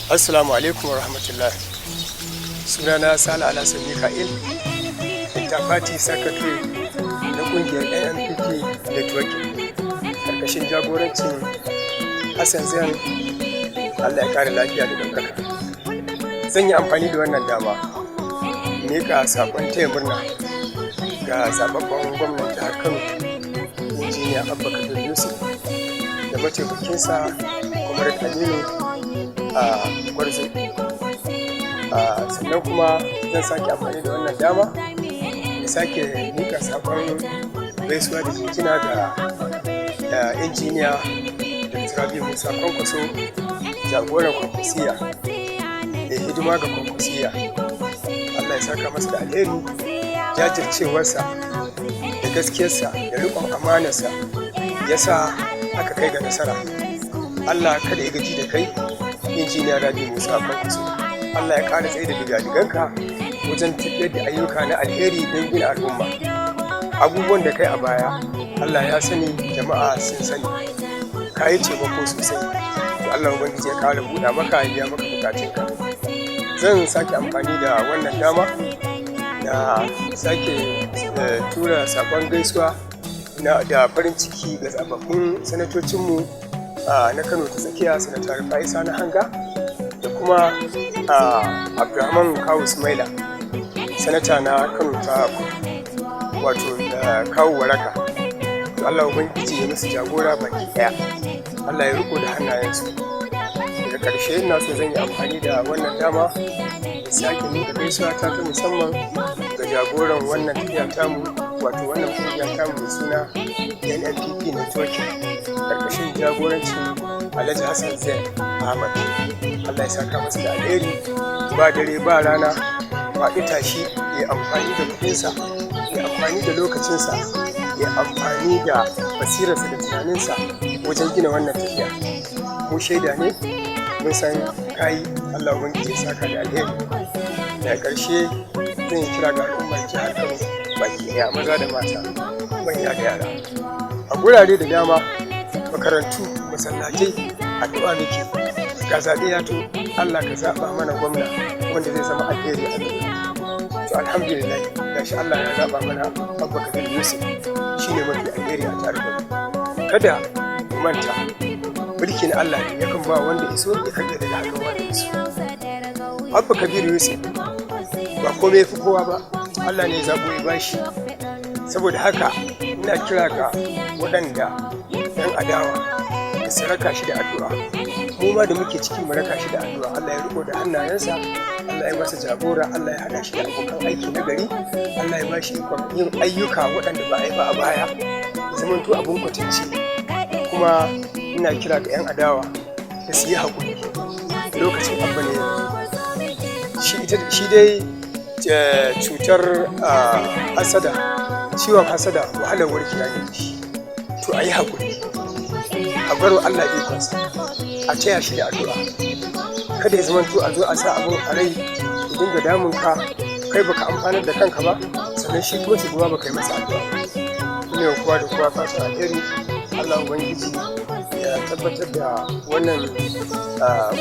Assalamu alaikum wa rahmatullah. Sunana Sale Alhassan Mika'il, Interparty Secretary na kungiyar NNPP Networking, karkashin jagorancin Hassan Zain. Allah ya kare lafiya da ɗaukaka. Zan yi amfani da wannan dama miƙa saƙon taya murna ga zababben gwamnan jihar Kano, Injiniya Abba Kabir Yusuf, da mataimakinsa, Comrade Aminu a Gwarzo. Sannan kuma zan sake amfani da wannan dama da sake miƙa saƙon gaisuwa da jinjina ga Injiniya Dr. Rabiu Musa Kwankwaso, jagoran Kwankwasiya da hidima ga Kwankwasiya. Allah ya saka masa da alheri. Jajircewarsa da gaskiyarsa da riƙon amanarsa ya sa aka kai ga nasara. Allah kada ya gaji da kai, Injiniya Rabiu Musa Kwankwaso. Allah ya ƙara tsaye da digadiganka wajen tafiyar da ayyuka na alheri don gina al'umma. Abubuwan da kai a baya, Allah ya sani, jama'a sun sani, ka yi taimako sosai. To, Allah Ubangiji ya ƙara buɗa maka, ya biya maka bukatunka. Zan sake amfani da wannan dama na sake tura saƙon gaisuwa na da farin ciki ga zababbun sanatocinmu na Kano ta Tsakiya, Sanata Rufa'i Sani Hanga da kuma Abdulrahman Kawu Sumaila, sanata na Kano ta wato da Kawu Waraka. To, Allah Ubangiji ya musu jagora baki ɗaya. Allah ya riko da hannayensu. Daga ƙarshe, ina so zan yi amfani da wannan dama da sake miƙa gaisuwa ta ta musamman ga jagoran wannan tafiya tamu, wato wannan ƙungiya tamu mai suna NNPP Networking, karkashin jagorancin Alhaji Hassan Zain Ahmad. Allah ya saka masa da alheri. Ba dare ba rana, faɗi tashi, ya amfani da kuɗinsa, ya amfani da lokacinsa, ya amfani da basirarsa da tunaninsa wajen gina wannan tafiya. Mu shaida ne, mun san kayi. Allah Ubangiji ya saka da alheri. Daga ƙarshe, zan yi kira ga al'ummar jihar Kano baki ɗaya, maza da mata, manya da yara, a gurare da dama, makarantu, masallatai, addu'a muke. Ga zaɓe ya to, Allah ka zaɓa mana gwamna wanda zai zama alheri a gare. To, alhamdulillah, gashi Allah ya zaɓa mana Abba Kabir Yusuf, shine mafi alheri a tare da mu. Kada mu manta, mulki na Allah ne, yakan ba wanda iso, ya karɓe daga hannun wanda iso. Abba Kabir Yusuf ba komai fi kowa ba, Allah ne ya zaɓo ya bashi. Saboda haka ina kira ga waɗanda 'yan adawa da su raka shi da addu'a. Mu ma da muke ciki, mu raka shi da addu'a. Allah ya riko da hannayensa, Allah ya masa jagora, Allah ya haɗa shi da abokan aiki na gari, Allah ya ba shi ikon yin ayyuka waɗanda ba a yi ba a baya, ya zamanto abin kwatance. Kuma ina kira ga 'yan adawa da su yi haƙuri, lokacin Abba ne yanzu. Shi dai cutar hasada, ciwon hasada, wahalar warkewa ne shi. To, a yi haƙuri, a bar wa Allah ikonsa, a taya shi da addu'a. Kada ya zama to a zo a sa abun a rai ya dinga damun ka, kai baka amfanar da kanka ba, sannan shi kuma shugaba baka yi masa addu'a. Ina kowa da kowa fatan alheri. Allah Ubangiji ya tabbatar da wannan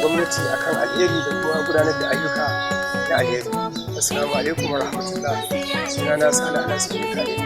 gwamnati akan alheri da kuma gudanar da ayyuka na alheri. Assalamu alaikum wa rahmatullah. Sunana Sale Alhassan Mika'il.